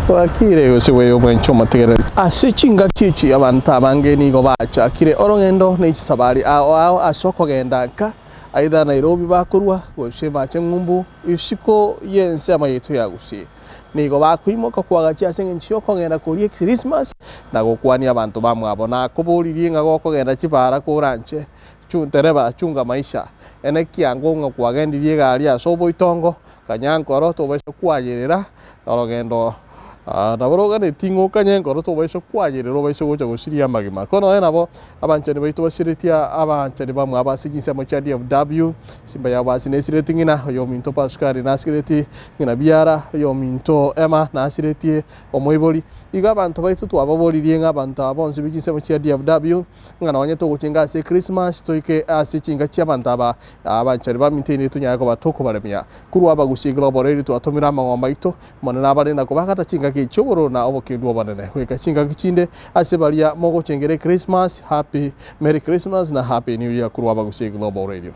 Bwakire gose bweye omwenche omotegereri. Ase chingaki echi abanto abange nigo bachakire orogendo ne chisabari ao ao ase okogenda nka, aidha Nairobi bakorwa gose bache ng'umbu isiko y'ensemo yaito ya Gusii. Nigo bakoimoka koagachia ase engencho y'okogenda koria Ekrismasi na gokwania abanto bamwabo. Nakoboririe ng'a gokogenda chibaara koranche Chuntereba, chunga maisha. Ene kiango ng'a kwagendirie egari ase oboitongo, kanya nkoro tobaisa kwayerera orogendo nabo roganetie ng'a okanye nkoro tobaisa kwayerera obaise gocha gosiria amagima. Ko nonya nabo abanchani baito basiretie abanchani bamwabo ase chinsemo chia DFW, simba yabo ase nesiretie ng'ina, oyominto Pasukari nasiretie ng'ina biara, oyominto Emma nasiretie omoibori. Igo abanto baito twababoririe ng'a abanto aba bonsi be chinsemo chia DFW, Ng'a nonye togochenga ase Ekrismasi, toike ase chinka chi'abanto aba abanchani baminto ere tonyare koba tokobaremia. Korwa abagusia Global Radio twatomire amang'ombe aito, Omonene abare na kobagata chingaki echi chi'obororo na obokendu obonene. Goika chingaki chinde ase baria mogochengera Ekrismasi, Happy Merry Christmas na Happy New Year korwa abagusia Global Radio.